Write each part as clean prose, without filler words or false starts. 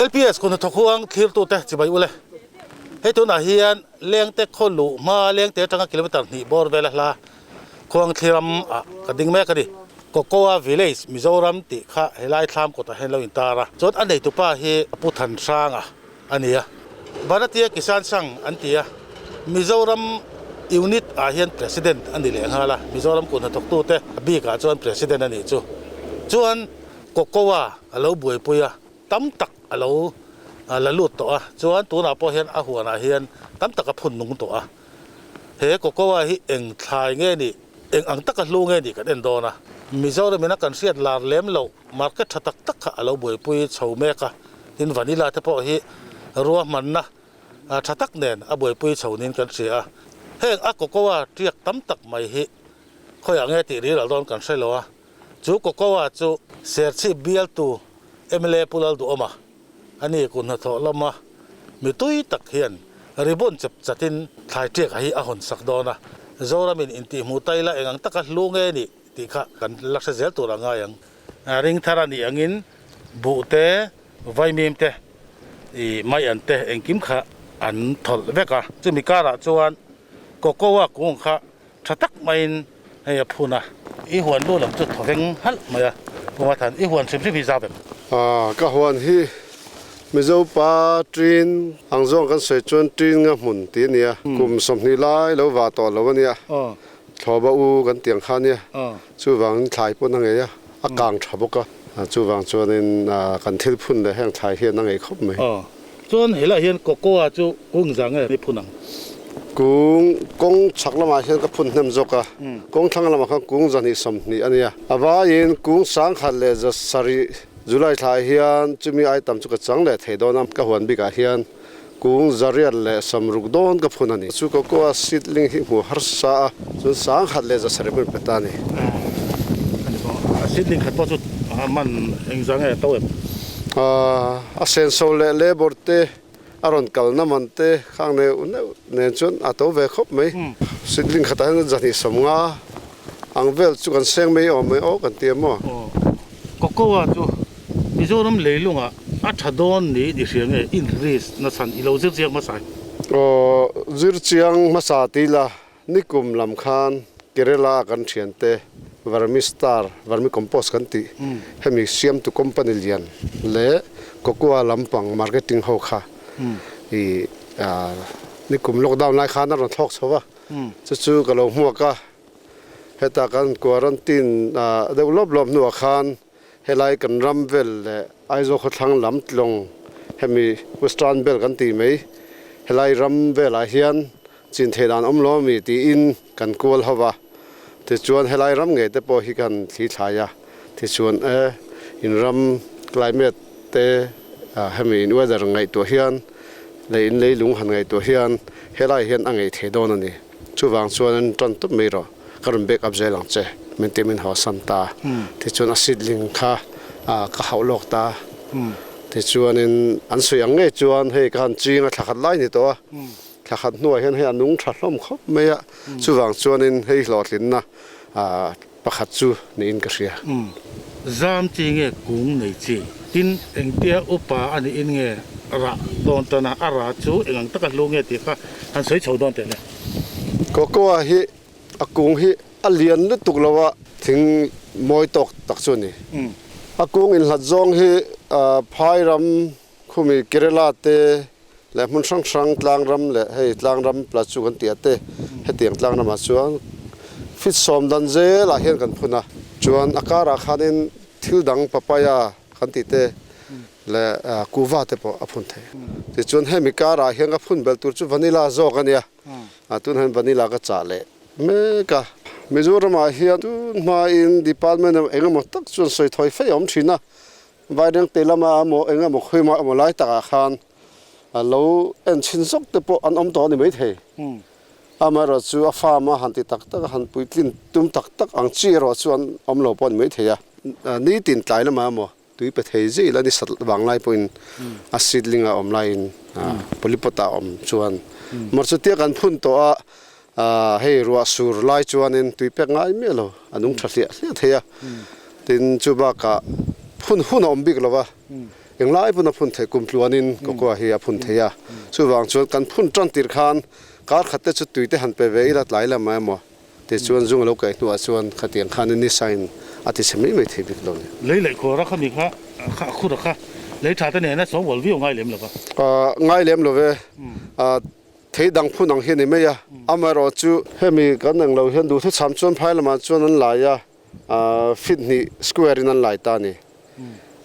LPS kut hnathawk huang thlirtute chibai ule. Hei tunah hian Lengte khaw luh hma Lengte atanga kilometer hnih bawr vela hla khuang thliram ah ka ding mek a ni. Kokoa Village, Mizoram tih kha helai thlam kawtah hian lo intar a. Chuan a neitupa hi Pu Thanhranga a ni a. Bharatiya Kisan Sangh an ti a, Mizoram Unit ah hian President a ni leh nghal a, Mizoram kut hnathawktute bikah chuan President a nih chu. Chuan Kokoa a lo buaipui a, tam tak a lo la lut tawh a, chuan tunah pawh hian a huanah hian tam tak a phun nung tawh a. He Cocoa hi eng thlai nge nih, eng ang taka hlu nge nih kan en dawn a. Mizoram ina kan hriat lar lem loh market tha tak tak kha a lo buaipui chho mek a, tin vanilla te pawh hi ruahmanna tha tak nen a buaipui chho niin kan hria a. Heng a Cocoa tiak tam tak mai hi khawiah nge tih ril al dawn kan hre lo a, chu Cocoa chu Serchhip bialtu mla Pu Lalduhawma A ni kut hnathawh lama mi tui tak hian ribbon chep chatin thlai ṭiak hi a hawn sak dawn a, Zoramin intihhmuh ta ila eng ang taka hlu nge nih tih kha kan la hre zel tur a ngai ang. Ring thar a nih angin buh te, vaimim te, ih maian te engkim kha an thawlh vek a. Chumi karah chuan cocoa kung kha tha tak maiin hei a phun a. I huan lu lam chu thaw veng halh mai a, Pu Mathan, i huan hrim hrim hi za vek. Ka huan hi Mizo pa ṭin ang zawng kan sawi chuan ṭin nga hmun tih a nia, kum 20 lai lo va tawh lo a nia, thlawhba u kan tih ang kha a nia, chuvangin thlai pawn a ngei a, a kang ṭha bawk a, chuvang chuanin kan thil phun leh heng thlai hian a ngei khawp mai. Chuan helaiah hian cocoa chu kung za nge ni phun ang? Kung kawng chhak lamah hian ka phun hnem zawk a, kawng thlang lamah khan kung zahnih 20 a nia. A vaiin kung 1107 July thlaah hian chumi ai tam chu ka chang leh thei dawn a, ka huan bikah hian kung 160 dawn ka phun a ni. Chu cocoa seedling hi hmuh harsa a, chuan 1107 hmun pe ta a ni. A seedling khat pawh chu man engzah nge a to em? A senso leh labour te a rawn kalna man te khang neuh neuh nen chuan a to ve khawp mai. Seedling khatah hian 250 ang vel chu kan seng mai awm mai aw kan ti a maw? Cocoa chu Mizoram leilungah a tha dawn niin i hria nge in risk na chhan i lo zir chiang hmasa em? Aw zir chiang hmasa ti ila Nikum lam khan Kerala a kan thiante Vermi Star, Vermi Compost kan tih hemi siamtu company lian leh Cocoa lampang marketing ho kha i nikum lockdown lai khan a rawn thlawk chho va, chu chu ka lo hmuak a, heta kan quarantine deuh lawp lawp hnuah khan helai kan ram vel leh Aizawl khawthlang lam tlawng hemi Western Belt kan tih mai helai ram velah hian Chin theih dan awm lo ami tiin kan kual ho va, tichuan helai ram ngei te pawh hi kan thli thlai a, tichuan e in ram climate te hemi in weather ngaihtuah hian leh in leilung han ngaihtuah hian helai hian a ngei thei dawn a ni. Chuvang chuan an tan tawp mai rawh, ka rawn back up zel ang che min ti min haw san ta. Tichuan a seedling kha ka hauh lawk ta. Tichuanin an sawi ang ngei chuan hei ka han ching a thla khat lai ni tawh a. Thla khat hnuah hian hei a nung tha hlawm khawp mai a, chuvang chuanin hei hlawhtlinna pakhat chu niin ka hria. Zam chi nge kung nei chi? Tin, engtia upa a niin nge rah dawn tan a, a rah chu eng ang taka hlu nge tih kha han sawi chho dawn teh le. Cocoa hi a kung hi a lian lutuk lo a, thing mawi tawk tak chu a ni. A kung inhlat zawng hi phai ram Khumi Kerala te leh hmun hrang hrang tlang ram leh hei tlang ram Plateau kan tih ah te hetiang tlang ramah chuan fit sawm dan zelah hian kan phun a, chuan a karah khanin thil dang papaya kan tih te leh kuva te pawh a phun thei. Tichuan hemi karah hian ka phun belh tur chu vanilla zawk a nia, tunah hian vanilla ka chah leh mek a. Mizoramah hian tun hmain department eng emaw tak chuan sawi thawi fei a awm thin a, Vairengte lama emaw eng emaw khawi emaw lai takah khan lo en chhin zawk te pawh an awm tawh a ni maithei. Amaherawh chu a farm a han ti tak tak a, han puitlin tum tak tak ang chi erawh chu an awm lo pawh a ni maithei a. Nitin tlai lamah emaw tui pe thei zui la ni sat vang lai pawhin a seedling a awm laiin polypot ah a awm chuan mawr chutia kan phun tawh a hei ruah sur lai chuanin tui pek ngai miah lo a nung tha hliah hliah thei a. Tin, chu bakah phun hun a awm bik lo va. Englai pawn a phun theih kum tluanin cocoa hi a phun thei a. Chuvang chuan kan phun tan tir khan kar khat te chu tui te han pe ve ila tlai lam a emaw tichuan zung a lo kaih hnuah chuan khatiang khanin ni sain a ti chhe mai mai thei bik lo ni. Lei leh khuar a khami kha kha a khur a kha lei tha te nena sawng ual viau ngai lem lo va. Ngai lem lo ve. Thei dang phun ang hi a ni mai a. Amaherawh chu hemi kan eng lo hian duhthuchham chuan phai lamah chuan an lai a. Feet hnih square in an lai ta a ni.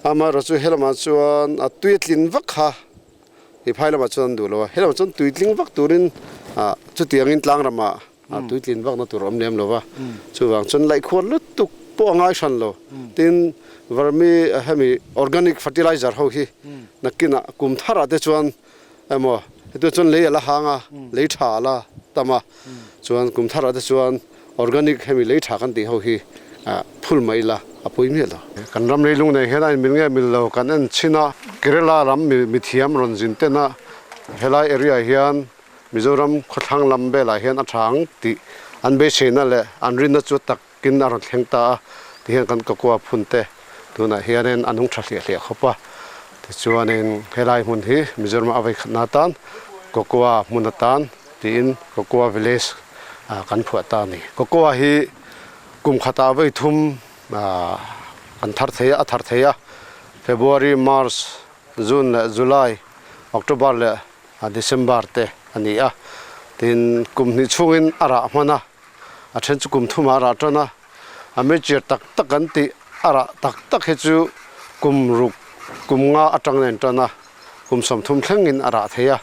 Amaherawh chu helamah chuan a tui a tlin vak kha i phai lamah chuan an duh lo a, helamah chuan tui tling vak turin chutiangin tlang ramah tui tlin vakna tur a awm lem lo va, chuvang chuan laihkhuar lutuk pawh a ngai hran lo. Tin, vermi hemi organic fertilizer ho hi nakinah kum tharah te chuan emaw hetiang chuan lei a la hang a, lei tha a la tam a, chuan kum tharah te chuan organic hemi lei tha kan tih ho hi phul mai ila a pui miah lo. Kan ram leilung nei hian a inmil nge mil lo kan en chhin a, Kerala ram mithiam rawn zin ten a helai area hian Mizoram khawthlang lam velah hian a tha ang tih an beiseina leh an rinna chu takin a rawn thleng ta a, tihian kan cocoa phun te tunah hianin a nung tha hliah hliah khawp a, tichuanin helai hmun hi Mizoram a veikhatna atan cocoa hmun atan tiin cocoa village kan phuah ta a ni. Cocoa hi kum khatah vawi thum kan thar thei a, a thar thei a, February, March, June leh July, October leh December te a ni a, tin kum hnih chhungin a rah hman a. A then chu kum thumah a rah tan a, a meichir tak tak an tih a rah tak tak hi chu kum ruk kum nga atang a intan a, kum 30 thlengin a rah thei a.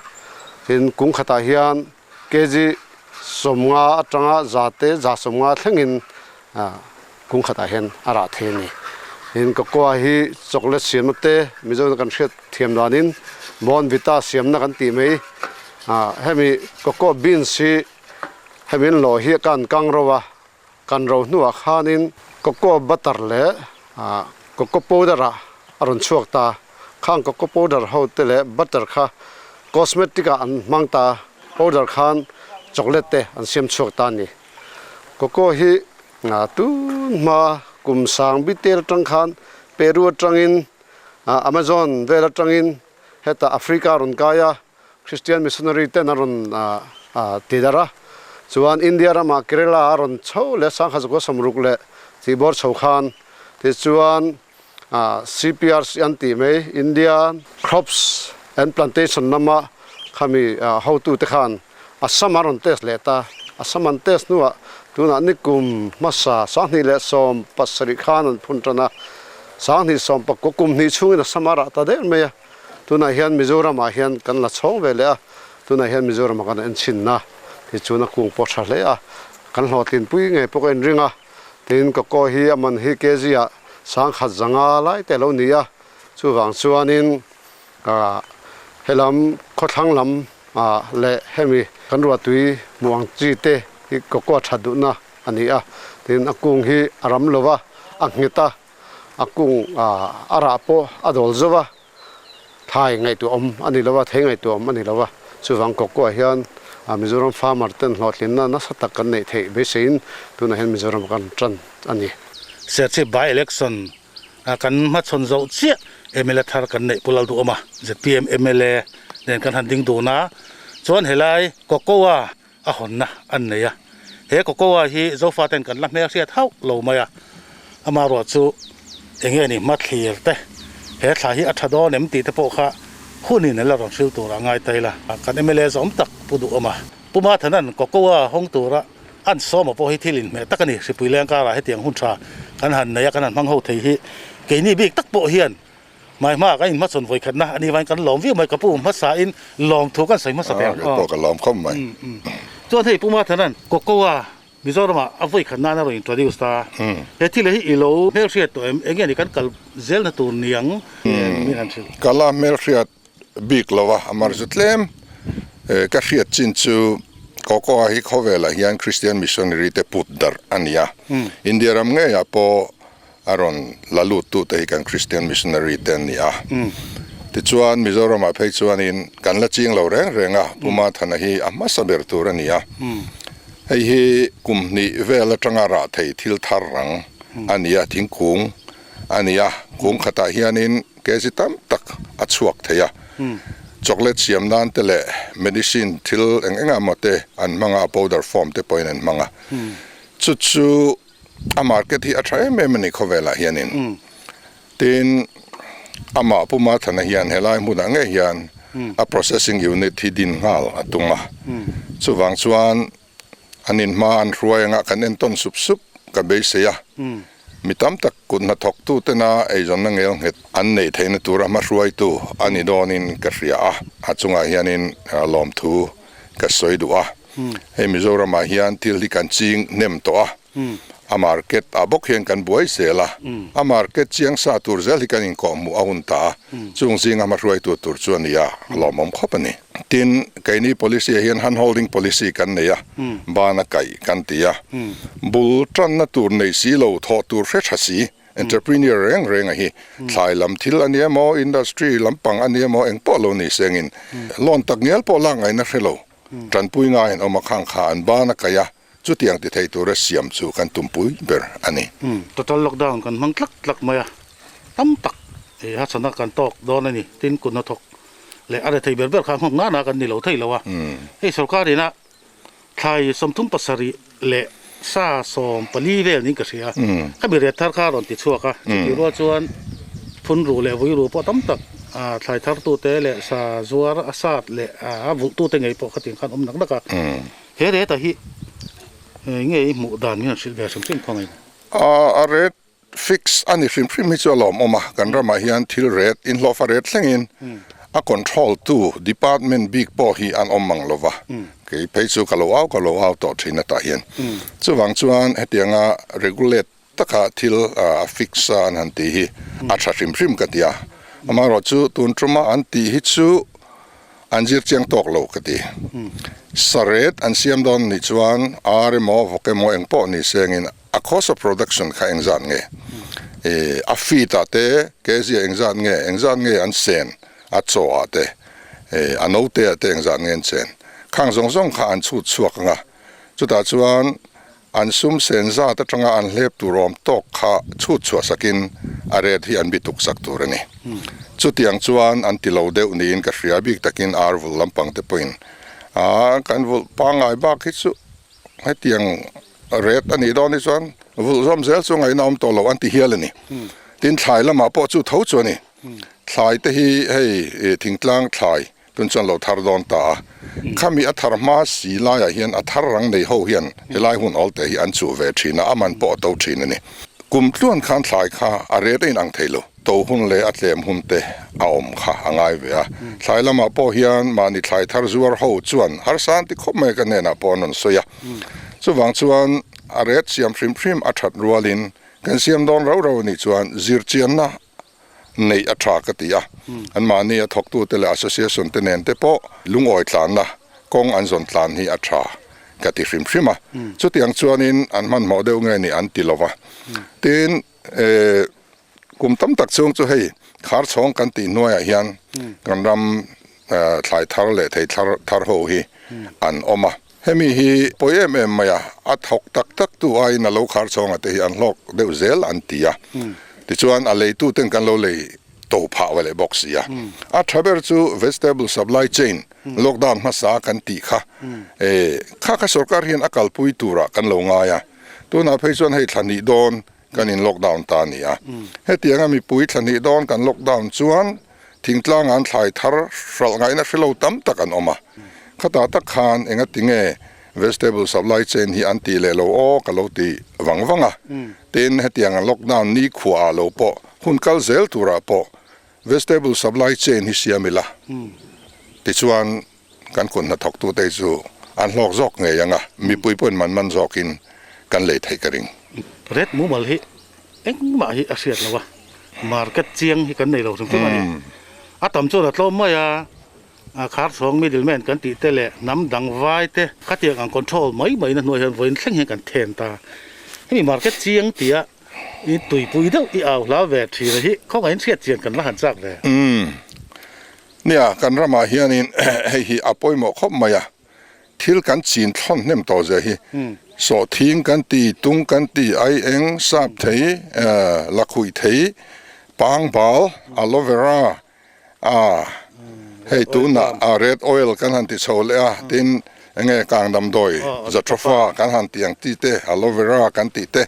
Tin, kum khatah hian kg 50 atanga 100 te 150 thlengin kum khatah hian a rah thei a ni. Tin, cocoa hi chocolate siamna te Mizoram kan hriat thiam danin Bournvita siamna kan tih mai. Hemi cocoa beans hi Hemi an lawh hi kan kang ro a, kan ro hnuah khanin cocoa butter leh cocoa powder ah a rawn chhuak ta. Khang cocoa powder ho te leh butter kha cosmetic ah an hmang ta, powder khan chocolate te an siam chhuak ta a ni. Cocoa hi tun hma kum sang bitel atang khan Peru atangin Amazon vel atangin hetah Africa a rawn kai a, Christian missionary ten a rawn ti darh a, chuan India ramah Kerala a rawn chho leh 1960 leh tihbawr chho khan tichuan CPRC an tih mai India Crops and Plantation lama khami hotute khan Assam a rawn test leh ta. Assam an test hnuah tunah nikum hmasa 2017 khan an phun tan a, 2019 kum hnih chhungin Assam a rah ta der mai a. Tunah hian Mizoramah hian kan la chhawng ve leh a, tunah hian Mizoramah kan en chhinna ti chuan a kung pawh tha hle a, kan hlawhtlinpui ngei pawh ka inring a, tin cocoa hi a man hi kg ah 1500 lai te a lo ni a, chuvang chuanin helam khawthlang lam leh hemi kan ruahtui hmuh ang chi te hi cocoa that duhna a ni a, tin a kung hi a ram lo va, a nghet a. A kung a rah pawh a dawl zo a, thlai ngaihtuah awm a ni lo a, thei ngaihtuah awm a ni lo a. Chuvang kawkkuah hian Mizoram farmer ten hlawhtlinna nasa tak kan neih theih beiseiin tunah hian Mizoram kan tan a ni. Serchhip by election kan hmachhawn zoh chiah mla thar kan neih Pu Lalduhawma zpm mla nen kan han ding dun a, chuan helai Cocoa a hawnna an nei a. He cocoa hi Zofaten kan la hmelhriat hauh lo mai a, amaherawh chu enge ni hmathlir te, he thla hi a tha dawn em tih te pawh kha hunin an la rawn hril tur a ngai ta ila. Kan mla zawm tak Pu Duhawma, Pu Mathanan cocoa hawng tura an sawma pawh hi thil inhmeh tak a ni. Hripui leng karah hetiang hun tha kan han nei a, kan han hmang ho thei hi keini bik tak pawh hian Hmai hma kan inhmachhawn vawi khatna a ni vangin kan lawm viau mai, ka pu hmasa in lawm thu kan sawi hmasa teh ang. Kei pawh ka lawm khawp mai. Chuan hei Pu Mathanan Cocoa Mizoramah a vawi khat nan a rawn introduce ta. He thil hi i lo hmelhriat tawh em? Enge ni kan kal zelna tur niang min han hrilh. Ka la hmelhriat bik lo a, amar chu tlem ka hriat chin chu Cocoa hi khawvelah hian Christian missionary te put darh a ni a. India ram ngeiah pawh A rawn la lut tute hi kan Christian missionary te an ni a. Tichuan Mizoramah phei chuanin kan la ching lo reng reng a, Pu Mathana hi a hmasa ber tur a ni a. Hei hi kum hnih vel atanga rah thei thil thar rang a ni a, thingkung a ni a. Kung khatah hianin kg tam tak a chhuak thei a. Chocolate siam nan te leh medicine thil eng eng emaw te an hmang a, a powder form te pawhin an hmang a. Chu chu a market hi a tha em em a ni khawvelah hianin. Tin, amah Pu Mathana hian helai hmunah ngei hian a processing unit hi din nghal a tum a. Chuvang chuan an inhma an hruai anga kan entawn sup sup ka beisei a. Mi tam tak kut hnathawktu tena eizawnna ngel nghet an neih theihna tura hmahruaitu a ni dawnin ka hria a. A chungah hianin lawmthu ka sawi duh a. Hei Mizoramah hian thil hi kan ching hnem tawh a. A market ah bawk hian kan buai zel a, a market chiang sa tur zel hi kan inkawhhmuh a hun ta a, chung zinga hmahruaitu tur chu a ni a, a lawmawm khawp a ni. Tin, keini policy ah hian hand holding policy kan nei a, ban a kaih kan ti a, bul tanna tur nei si lo, thawh tur hre tha si, entrepreneur reng reng a hi thlai lam thil a ni emaw, industry lampang a ni emaw engpawh lo ni sengin loan tak ngial pawh lak ngaihna hre lo, tanpui ngaiin awm a khang kha an ban a kaih a, Chutiang ti thei tura siam chu kan tumpui ber a ni. Total lockdown kan hmang tlak tlak mai a, tam tak ei harsatna kan tawk dawn a ni. Tin, kut hnathawk leh a rethei ber ber kha nghawk nana kan ni lo thei lo a. Hei sorkar ina thlai 37 leh sa 14 vel niin ka hria. Khami ret thar kha a rawn ti chhuak a, chutih rual chuan phun ruh leh vui ruh pawh tam tak thlai thartute leh sa zuar a sat leh a vulhtute ngei pawh khatiang khan awm nak nak a. He rate-a hi nge i hmuh dan hian hrilh ve hrim hrim khaw ngei? A rate fix a ni hrim hrim hi chu a lawmawm a, kan ramah hian thil rate, inhlawhfa rate thlengin a control tu department bik pawh hi an awm mang lova, kei phei chu ka lo au ka lo au tawh thin atah hian. Chuvang chuan hetianga regulate taka thil a fix a an han tih hi a tha hrim hrim ka ti a, amaherawhchu tun tuma an tih hi chu an zir chiang tawk lo ka ti. Saret an siam dawn nih chuan ar emaw vawk emaw eng pawh ni sengin a cost of production kha engzat nge, a feed ah te kg engzat nge, engzat nge an sen a chaw ah te, a note ah te engzat nge an chen, khang zawng zawng kha an chhut chhuak anga chutah chuan An sum sen zat atanga an hlep tur awm tawk kha chhut chhuah sakin a rate hi an bi tuk sak tur a ni. Chutiang chuan an ti lo deuh niin ka hria bik takin ar vulh lampang te pawhin a kan vulh pangngai bak hi chu hetiang rate a nih dawn hi chuan vulh zawm zel chu ngaihna awm tawh lo an ti hial a ni. Tin thlai lamah pawh chu tho chu a ni. Thlai te hi hei thingtlang thlai Tun chuan lo thar dawn ta a, khami a thar hma si laiah hian a thar rang nei ho hian helai hun awl te hi an chuh ve thin a, a man pawh a to thin a ni. Kum tluan khan thlai kha a ret a inang thei lo, to hun leh a tlem hun te a awm kha a ngai ve a. Thlai lamah pawh hian mahni thlai thar zuar ho chuan harsa an ti khawp mai ka hnenah pawh an rawn sawi a. Chuvang chuan a ret siam hrim hrim a that rualin kan siam dawn rau rau a nih chuan zirchianna neih a tha ka ti a, anmahni a thawktute leh association te nen te pawh lungawi tlanna kawng an zawn tlan hi a tha ka ti hrim hrim a, chutiang chuanin an hmanhmawh deuh nge ni an ti lo va. Tin, kum tam tak chhung chu hei khar chhawng kan tih hnuaiah hian kan ram thlai thar leh thei thar thar ho hi an awm a. Hemi hi pawi em em mai a, a thawk tak tak tu aiin a lo khar chhawng a te hi an hlawk deuh zel an ti a. Tichuan a leitu ten kan lo lei to phah ve leh bawk si a. A tha ber chu vegetable supply chain lockdown hmasa kan tih kha kha kha sorkar hian a kalpui turah kan lo ngai a. Tunah phei chuan hei thla hnih dawn kan in lockdown ta a ni a. Hetianga mipui thla hnih dawn kan lockdown chuan Thingtlang an thlai thar hralh ngaihna hre lo tam tak an awm a, khatah tak khan enga tinge vegetable supply chain hi an tih leh lo aw ka lo ti vang vang a, tin hetiang an lockdown ni khuaah lo pawh hun kal zel turah pawh vegetable supply chain hi siam ila tichuan kan kut hnathawktute hi chu an hlawk zawk ngei ang a, mipui pawhin man man zawkin kan lei theih ka ring. Red mumal hi engmah hi a hriat lo a, market chiang hi kan nei lo hrim hrim a ni. A tam chuan a tlawm mai a, khar chhawng middle man kan tih te leh hnam dang vai te khatiang ang control mai mai na hnuai hian vawiin thleng hian kan then ta. Hemi market chiang tia i tuipui deuh i au hla ve thin a hi khawngaihin hriat chian kan la han chak ve. Nia, kan ramah hianin hei hi a pawimawh khawp mai a, thil kan chin thlawn hnem tawh zia hi sawhthing kan ti, tung kan ti, aieng, sap thei, lakhuih thei, Pangbal, Aloe vera, a hei tunah a red oil kan han ti chho leh a, tin enge kang damdawi jatropha kan han tih ang chi te, aloe vera kan tih te,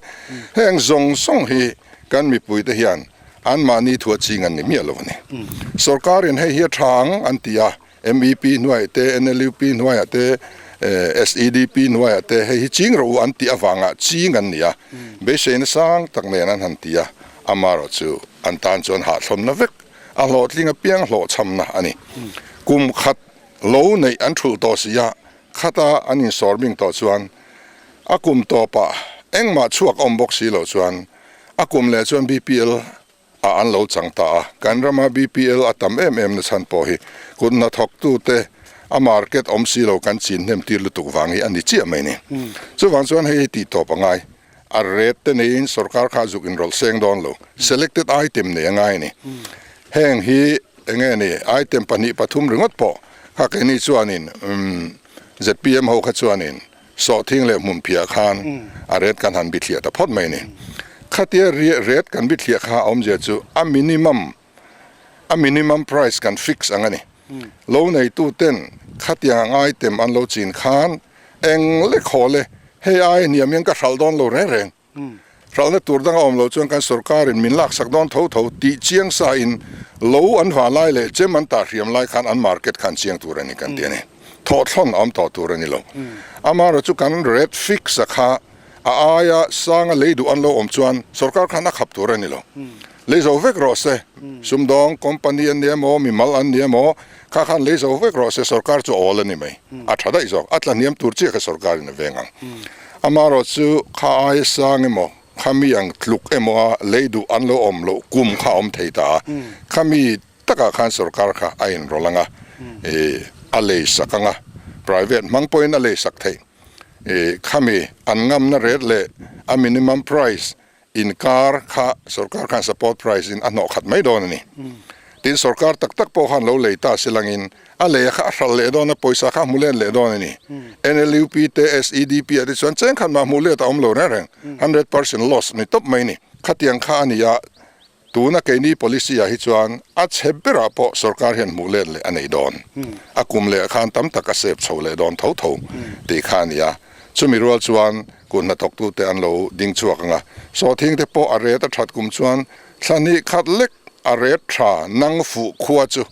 heng zawng zawng hi kan mipui te hian anmahni thu a ching an ni miah lo a ni. Sorkarin hei hi a tha ang an ti a, MEP hnuaiah te, NLUP hnuaiah te, SEDP hnuaiah te hei hi ching rawh u an tih avanga ching an ni a, beiseina sang tak nen an han ti a, amaherawhchu an tan chuan hahthlawnna vek a hlawhtling apiang hlawhchhamna a ni. Kum khat lo neih an thulh tawh si a, khata an insawr bing tawh chuan a kum tawpah engmah chhuak awm bawk si loh chuan a kum leh chuan BPL ah an lo chang ta a, kan rama BPL a tam em em na chhan pawh hi kut hnathawktute a market awm si lo kan chin hnem tir lutuk vang hi a ni chiah mai ni. Chuvang chuan hei hi tih tawp a ngai. A rate te neiin sorkar kha zuk inrawlh seng dawn lo. Selected item nei a ngai a ni. Heng hi enge ni item pahnih pathum ringawt pawh kha keini chuanin zpm ho kha chuanin Sawhthing leh hmunphiah khan a ret kan han bithliah ta phawt mai a ni. Khatia ret kan bithliah kha a awmzia chu a minimum, a minimum price kan fix ang a ni. Lo neituten khatiang ang item an lo chin khan eng lek haw le, hei ai hniam hian ka hralh dawn lo reng reng. Hralhna tur dang a awm loh chuan kan sorkarin min laksak dawn tho tho tih chiang sa in lo an vah lai leh chem an tah hriam lai khan an market khan chiang tur a ni kan ti a ni. Thawhthlawn a awm tawh tur a ni lo. Amaherawh chu kan rate fix a kha a aia sanga lei duh an lo awm chuan sorkar khan a khap tur a ni lo. Lei zo vek rawh se, sumdawng company an ni emaw, mimal an ni emaw kha khan lei zo vek rawh se sorkar chu awl a ni mai. A tha daih zawk, a tla hniam tur chiah kha sorkarin a veng ang. Amaherawh chu kha aia sang emaw, kha mi ang tluk emaw a lei duh an lo awm loh kum kha a awm thei ta a, kha mi takah khan sorkar kha a inrawlh ang a, ih a lei sak ang a, private hmang pawhin a lei sak theih. Ih kha mi an ngamna rate leh a minimum price Inkar kha sorkar khan support price in a hnawh khat mai dawn a ni. Tin sorkar tak tak pawh khan lo lei ta si langin a lei a kha a hral leh dawn a, pawisa kha a hmu let leh dawn a ni. NLUP te SEDP ah te chuan cheng khat mah hmuh let a awm lo reng reng, 100% loss ni tawp mai a ni. Khatiang kha a ni a, tuna keini policy ah hi chuan a chhe berah pawh sorkar hian hmuh let leh a nei dawn. A kum leh khan tam tak a save chho leh dawn tho tho tih kha a ni a. Chumi rual chuan kut hnathawktute an lo ding chhuak ang a, sawhthing te pawh a ret a that kum chuan thla hnih khat lek a ret tha nang fuh khua chu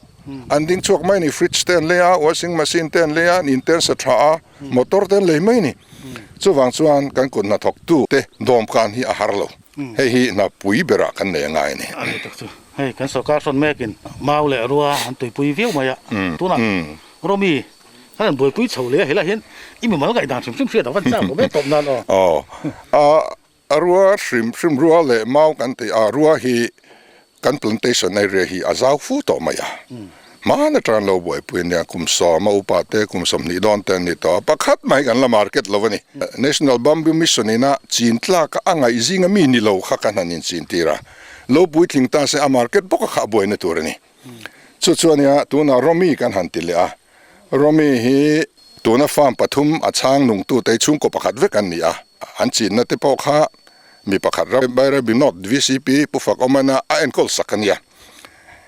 an ding chhuak mai a ni. Fridge te an lei a, washing machine te an lei a, in te an sa tha a, motor te an lei mai a ni. Chuvang chuan kan kut hnathawktu te dawmkan hi a har lo. Hei hi hna pui berah kan nei a ngai a ni. A ni tak chu. Hei kan sorkar hrawn mekin mau leh rua an tuipui viau mai a, tunah Romi Kan han buaipui chho leh a, helaiah hian i mimal ngaihdan hrim hrim hriat a van chak lo mai tawp nan aw. Aw, a a rua hrim hrim rua leh mau kan tih a, rua hi kan plantation area hi a zau fu tawh mai a, hman atang lo buaipui a nia, kum sawm a upa te kum 20 dawn te an ni tawh a, pakhat mai kan la market lo a ni. National Bamboo Mission ina chin tlak a ngaih zinga mi ni lo kha kan han inchin tir a, lo puitling ta se a market bawk a kha a buaina tur a ni. Chu chu ania tunah Romi kan han ti leh a, Romi hi tuna farm pathum a chhang nungtute hi chhungkaw pakhat vek an ni a, an chinna te pawh kha mi pakhat Bairabi North vcp Pu Fak Awmana a enkawl sak a nia,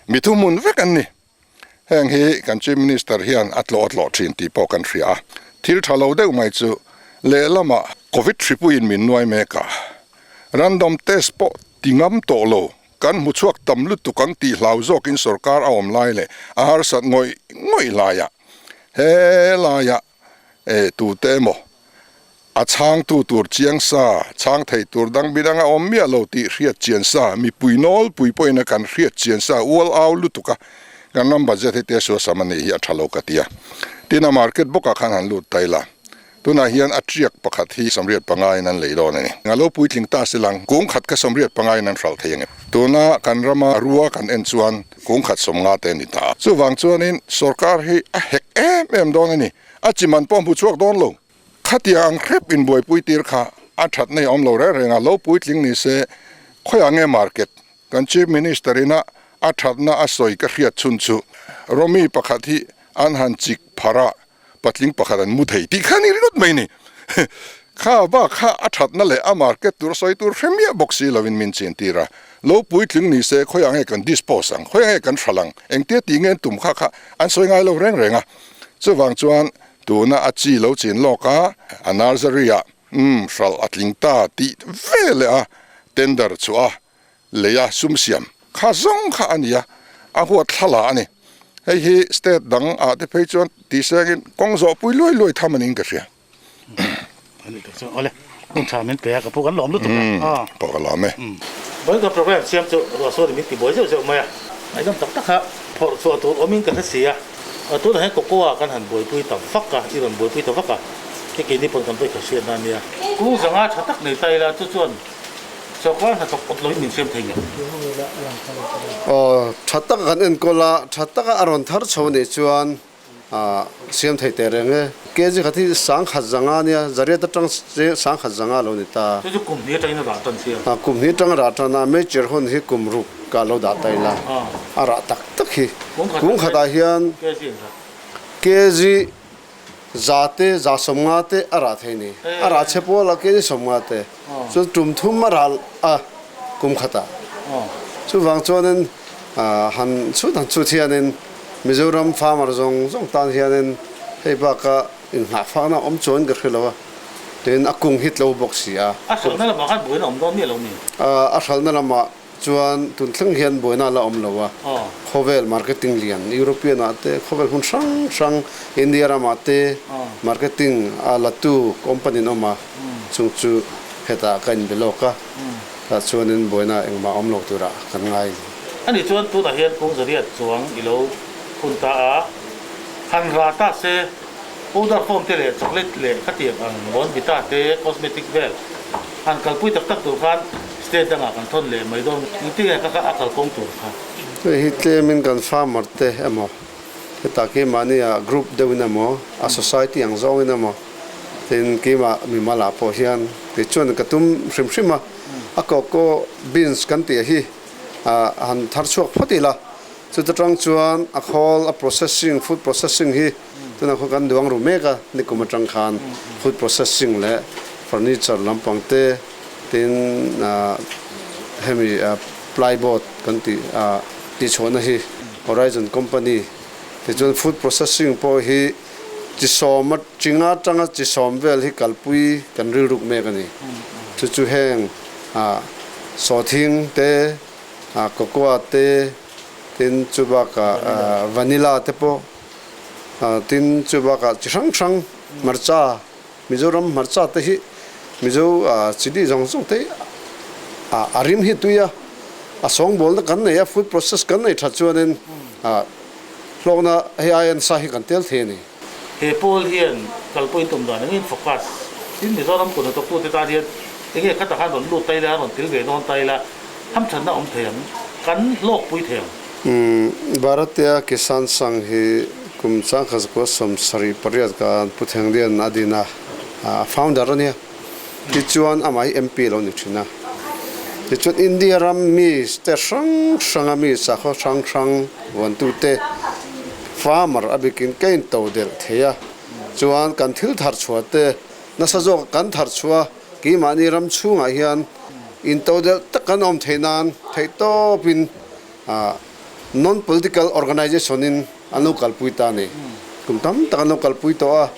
mi thuhmun vek an ni. Heng hi kan Chief Minister hian a tlawh a tlawh thin tih pawh kan hria a, thil tha lo deuh mai chu lehlamah Covid hripuiin min nuai mek a, random test pawh ti ngam tawh lo Kan hmu chhuak tam lutuk ang tih hlau zawkin sorkar a awm lai leh a harsat ngawih ngawih laiah he laiah eh tute emaw a chhangtu tur chiang sa, chhang thei tur dang bidang a awm miah lo tih hriat chian sa, mipui nawlpui pawhin a kan hriat chian sa ual au lutuk a, kan ram budget hi te suasam a nih hi a tha lo ka ti a. Tin a market bawkah khan han lut ta ila. Tunah hian a tiak pakhat hi 85 in an lei dawn a ni. A lo puitling ta si lang, kung khat kha 85 in an hralh thei ang em? Tuna kan rama rua kan en chuan kung khat 50 te a ni ta. Chuvang chuanin sorkar hi a hek em em dawn a ni. A chi man pawh hmu chhuak dawn lo. Khatiang ang hrep inbuaipui tir kha a that nei awm lo reng reng a, lo puitling ni se khawiah nge market kan Chief Minister ina a thatna a sawi ka hriat chhun chu Romi pakhat hi an han chik phar a, Patling pakhat an mu thei tih kha ni ringawt mai ni. Kha bak kha a thatna leh a market tur sawi tur hre miah bawk si lovin min chintir a. Lo puitling ni se khawiah nge kan dispose ang, khawiah nge kan hralh ang, engtia tih nge an tum kha kha an sawi ngai lo reng reng a. Chuvang chuan tuna a chi lo chin lawk a, a nursery ah umm hralh a tling ta tih ve leh a tender chhuah a lei a sum siam kha zawng kha a ni a, a huat thla la a ni. Hei hi state dang ah te phei chuan tih sengin kawng zawh pui luai luai tham a niin ka hria. Ani tak chuan awle hun tha min pe a ka pu kan lawm lutuk a. Pawh ka lawm e. Vawiin kan program siam chu ruah suan in min ti buai zeuh zeuh mai a. Ngaihdam tak tak kha phawrh chhuah tur awmin ka hre si a. Tunah hian cocoa kan han buaipui ta vak a, i rawn buaipui ta vak a, hei keini pawn kan vawikhat hriatna a nia. Kung zanga tha tak nei ta ila chu chuan sawrkar hnathawk awt loin min siam thei ngei. Aw, tha taka kan enkawl a, tha taka a rawn thar chho anih chuan Siam thei teh reng e. Kg khat hi sangkhat zanga nia, zariat atang sangkhat zanga lo ni ta. Chu chu kum hnih atangin a rah tan sia. Kum hnih atang a rah tan a, meicher hun hi kum ruk ka lo dah ta ila, a rah tak tak hi. Kum khatah hian kg za te, za sawmnga te a rah thei ni. A rah chhe pawl a kg sawmnga te. Chuan tum thum a rah a kum khatah. Chuvang chuanin han chhut han chhut hianin Mizoram farmer zawng zawng tan hianin hei baka inhnahfakna awm chuan ka hre lo a, tin a kung hi tlo bawk si a. A hralhna lamah khan buaina awm dawn miah lo mi? A hralhna lamah chuan tun thleng hian buaina la awm lo a, khawvel marketing lian European ah te khawvel hmun hrang hrang India ramah te marketing a latu company an awm a, chung chu hetah ka inbe lawk a, tah chuanin buaina engmah awm lo turah kan ngai. Ani chuan tunah hian kung zariat chuang i lo phun ta a, han rah ta se, powder form te leh chocolate leh khatiang ang Bournvita te cosmetic vel han kalpui tak tak tur khan state dangah kan thawn leh mai dawn engtin nge kha kha a kalkawng tur kha. Hei hi tlemin kan farmer te emaw hetah keimahnia group deuhin emaw a society ang zawngin emaw tin keimah mimal ah pawh hian keichuan ka tum hrim hrim a, a cocoa beans kan tih hi han thar chhuak phawt ila, chuta tang chuan a khawl a processing food processing hi tunah khaw kan duang ru mek a, nikum atang khan food processing leh furniture lampang te tin hemi plyboard kan tih tihchhuahna hi Horizon company tichuan food processing pawh hi chi sawm chinga atanga chi sawm vel hi kalpui kan rilruk mek a ni. Chu chu heng sawthing te, cocoa te, tin chu bakah vanilla te pawh, tin chu bakah chi hrang hrang hmarcha, Mizoram hmarcha te hi Mizo chili zawng zawng te a rim hi tui a, a sawngbawlna kan nei a, food process kan nei that chuanin hlawkna hei aia nasa hi kan tel thei a ni. He pawl hian kalpui tum dan engin focus tin Mizoram kut hnathawktute tan hian enge khatah khan rawn lut ta ila, rawn tel ve dawn ta ila, hamthatna awm thei ang, kan hlawkpui thei ang. Bharatiya Kisan Sangh hi kum changkhat zakua 78 kan Pu Thenglian a din a, a founder a nia. Tichuan amah hi MP a lo ni thin a. Tichuan India ram mi state hrang hranga mi sakhaw hrang hrang vuantute farmer a bikin ka into delh thei a. Chuan kan thil thar chhuah te nasa zawk kan thar chhuah a, keimahni ram chhungah hian into delh tak kan awm theih nan theihtawpin non-political organization in an lo kalpui ta a ni. Kum tam tak an lo kalpui tawh a,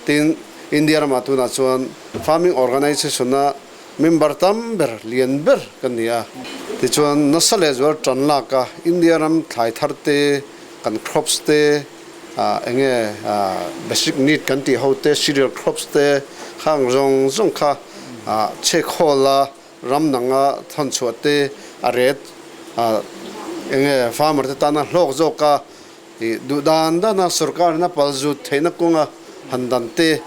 tin India ramah tunah chuan farming organization a member tam ber, lian ber kan ni a. Tichuan nasa leh zual tan lak a India ram thlai thar te, kan crops te, enge basic need kan tih ho te, cereal crops te khang zawng zawng kha chhekhawl a ram danga thawn chhuah te a ret a enge farmer te tana hlawk zawk a ih duh dan dan a sorkar in a pal zut theihna kawnga han dan te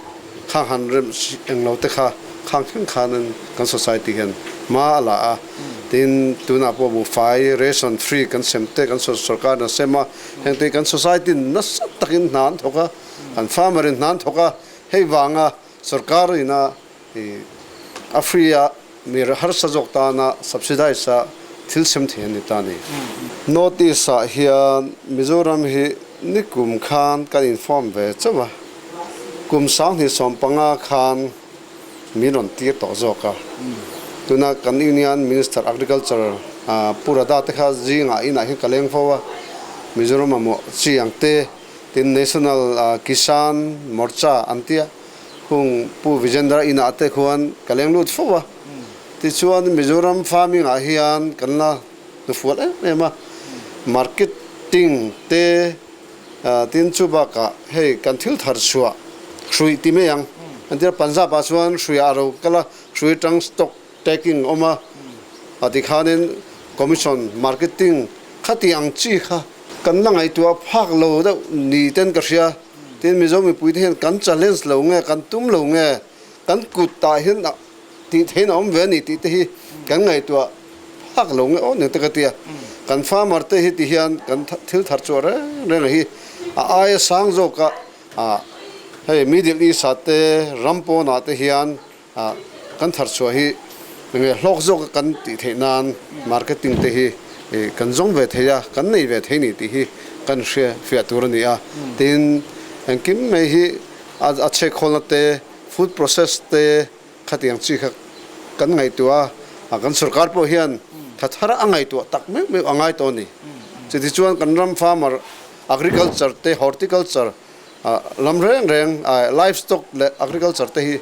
khang han rem englo te kha khang thleng khan in kan society hian hma a la a tin tunah pawh buhfai ration free kan sem te kan sorkar in a sem a heng te hi kan society in nasa takin hna an thawk a kan farmer in hna an thawk a hei vanga sorkar in a I a free a mi harsa zawk tana subsidize a thil sem thei an ni ta a ni. North East ah hian Mizoram hi nikum khan kan inform ve chauh a, kum 2015 khan min rawn tir tawh zawk a. Tuna kan Union Minister Agriculture Pu Radha te kha zingah inah hian ka leng fo a, Mizoram mamawh chi ang te, tin National Kisan Morcha an tia hung Pu Vijendra inah te khuan ka leng lut fo a. Tichuan Mizoram farming ah hian kan la hnufual em em a, marketing te tin chu bakah hei kan thil thar chhuah hrui ti mai ang an tia Punjab ah chuan hrui ah a ro kal a, hrui atang stock taking a awm a, a tikhanin commission marketing khati ang chi kha kan la ngaihtuah phak lo deuh ni ten ka hria, tin Mizo mipui te hian kan challenge lo nge kan tum lo nge kan kut tah hian tih thein a awm ve a ni tih te hi kan ngaihtuah phak lo nge aw nen te ka ti a. Kan farmer te hi ti hian kan thil thar chhuah reng reng hi a aia sang zawk a hei Middle East ah te ram pawnah te hian kan thar chhuah hi enge hlawk zawk a kan tih theih nan marketing te hi kan zawng ve thei a, kan nei ve thei ni tih hi kan hria fiah tur a ni a. Tin, engkim mai hi a chhekhawlna te Food process te khatiang chi kha kan ngaihtuah a, kan sorkar pawh hian tha thar a ngaihtuah tak meuh meuh a ngai tawh a ni. Chutichuan kan ram farmer, agriculture te, horticulture lam reng reng, livestock leh agriculture te hi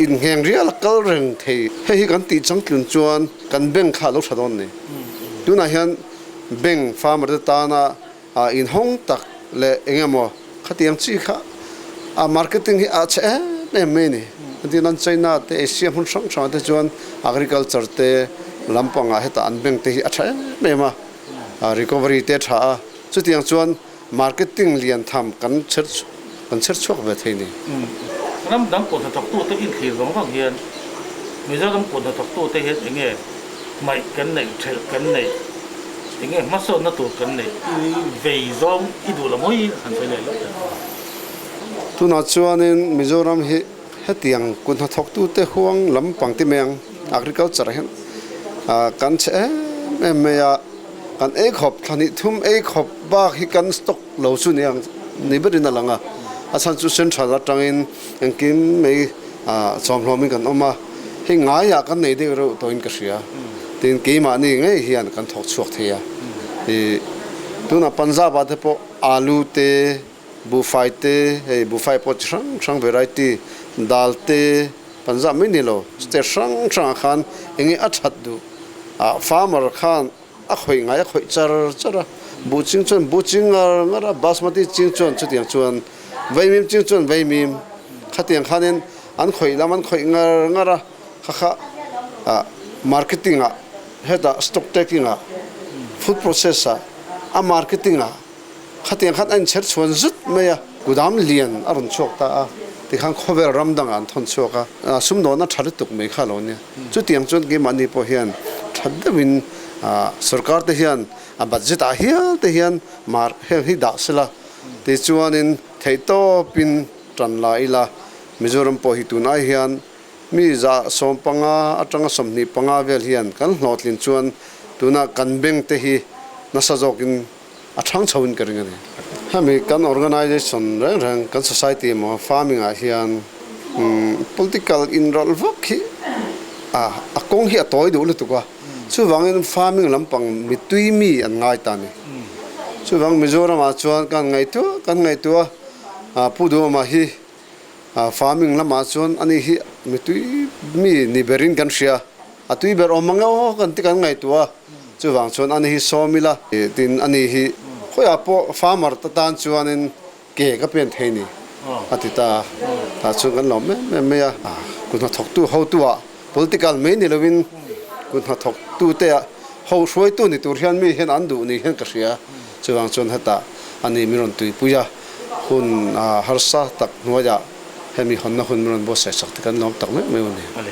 inngheng rial a kal reng thei. Hei hi kan tih changtlun chuan kan bank kha a lo tha dawn a ni. Tunah hian bank farmer te tana A inhawng tak leh eng emaw khatiang chi kha a marketing hi a chhe em em mai a ni. Engtin an China te Asia hmun hrang hrangah te chuan agriculture te lampangah hetah an bank te hi a tha em em a, recovery te a tha a, chutiang chuan marketing lian tham kan chher kan chher chhuak ve thei a ni. Ram dang kut hnathawktute inthlir vang vang hian Mizoram kut hnathawktute hian eng nge hmaih kan neih, ṭhelh kan neih, eng nge hmasawnna tur kan neih i vei zawng i duh lo mawi han sawi leh lawk teh. Tunah chuanin Mizoram hi hetiang kut hnathawktute huang lampang ti mai ang, agriculture hian kan chhe em em mai a, kan ei khawp thla hnih thum ei khawp bak hi kan stock lo chu ni ang ni berin a lang a, a chhan chu central atangin engkim mai chawmhlawmin kan awm a, hei ngaiah kan nei deuh reuh tawhin ka hria, tin keimahni ngei hian kan thawk chhuak thei a, ih tunah Punjab ah te pawh alu te, buhfai te, hei buhfai pawh chi hrang hrang variety, dal te, Punjab mai ni lo state hrang hrangah khan enge a that duh ah farmer khan A khawih ngai a khawih char char a, buh ching chuan buh ching ngar ngar a, basmati ching chuan chutiang chuan vaimim ching chuan vaimim khatiang khanin an khawih lam an khawih ngar ngar a, kha kha ah marketing ah hetah stock taking ah food process ah a marketing ah Khatiang khan a inchher chhuan zut mai a, kudam lian a rawn chhuak ta a, tikhan khawvel ram dangah an thawn chhuak a, sumdawnna tha lutuk mai kha a lo nia. Chutiang chuan keimahni pawh hian tha deuhin sorkar te hian a budget ah hial te hian mar heng hi dah sela, tichuanin theihtawpin tan la ila, Mizoram pawh hi tunai hian Mi 150 atanga 25 vel hian kan hlawhtlin chuan tuna kan bank te hi nasa zawkin a thang chhoin ka ring a ni. Hemi kan organisation reng reng kan society emaw farming ah hian political inrawlh vak hi a kawng hi a tawi duh lutuk a, chuvangin farming lampang mitui mi an ngai ta a ni. Chuvang Mizoram ah chuan kan ngaihtuah kan ngaihtuah a Pu Duhawma hi Farming lamah chuan ani hi mi tui mi ni berin kan hria, a tui ber awm ang emaw kan ti kan ngaihtuah a, chuvang chuan ani hi sawm ila tin ani hi khawiah pawh farmer te tan chuanin ke ka pen thei ni a ti ta a, tah chuan kan lawm em em mai a, kut hnathawktu hotuah political mai ni lovin kut hnathawktute ah ho hruaitu ni tur hian mi hian an duh ni hian ka hria, chuvang chuan hetah ani min rawn tuipui a. Hun harsa tak hnuaiah hemi hawnna hun min rawn buatsaih sak te kan lawm tak meuh meuh a ni.